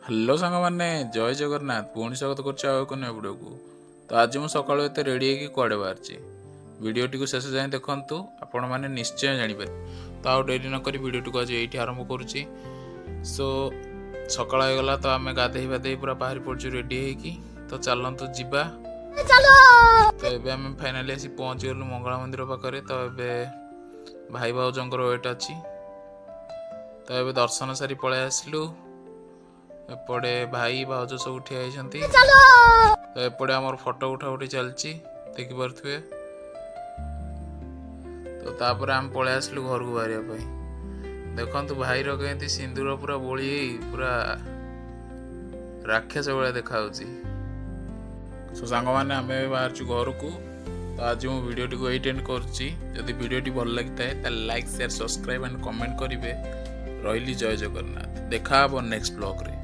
Hello ସାଙ୍ଗମାନେ, ଜୟ ଜଗନ୍ନାଥ। ପୁଣି ସ୍ୱାଗତ କରୁଛି ଆଉ ଏକ ନୂଆ ଭିଡ଼ିଓକୁ। ତ ଆଜି ମୁଁ ସକାଳୁ ଏତେ ରେଡ଼ି ହେଇକି କୁଆଡ଼େ ବାହାରିଛି, ଭିଡ଼ିଓଟିକୁ ଶେଷ ଯାଏଁ ଦେଖନ୍ତୁ, ଆପଣମାନେ ନିଶ୍ଚୟ ଜାଣିପାରିବେ। ତ ଆଉ ଡେରି ନକରି ଭିଡ଼ିଓଟିକୁ ଆଜି ଏଇଠି ଆରମ୍ଭ କରୁଛି। ସୋ ସକାଳ ହେଇଗଲା, ତ ଆମେ ଗାଧେଇ ବାଧେଇ ପୁରା ବାହାରି ପଡ଼ୁଛୁ ରେଡ଼ି ହେଇକି। ତ ଚାଲନ୍ତୁ ଯିବା। ତ ଏବେ ଆମେ ଫାଇନାଲି ଆସି ପହଞ୍ଚିଗଲୁ ମଙ୍ଗଳା ମନ୍ଦିର ପାଖରେ। ତ ଏବେ ଭାଇ ଭାଉଜଙ୍କର ୱେଟ୍ ଅଛି। ତ ଏବେ ଦର୍ଶନ ସାରି ପଳେଇ ଆସିଲୁ। ଏପଟେ ଭାଇ ଭାଉଜ ସବୁ ଠିଆ ହେଇଛନ୍ତି। ତ ଏପଟେ ଆମର ଫଟୋ ଉଠା ଉଠି ଚାଲିଛି, ଦେଖିପାରୁଥିବେ। ତ ତାପରେ ଆମେ ପଳେଇ ଆସିଲୁ ଘରକୁ ବାହାରିବା ପାଇଁ। ଦେଖନ୍ତୁ, ଭାଇର କେମିତି ସିନ୍ଦୁର ପୁରା ବୋଳି ହେଇ ପୁରା ରାକ୍ଷସ ଭଳିଆ ଦେଖାଯାଉଛି। ସୋ ସାଙ୍ଗମାନେ, ଆମେ ଏବେ ବାହାରିଛୁ ଘରକୁ। ତ ଆଜି ମୁଁ ଭିଡ଼ିଓଟିକୁ ଏଇଠି ଏଣ୍ଡ କରୁଛି। ଯଦି ଭିଡ଼ିଓଟି ଭଲ ଲାଗିଥାଏ, ତାହେଲେ like, share, subscribe and comment କରିବେ। ରହିଲି, ଜୟ ଜଗନ୍ନାଥ। ଦେଖା ହେବ ନେକ୍ସଟ ବ୍ଲଗ୍ରେ।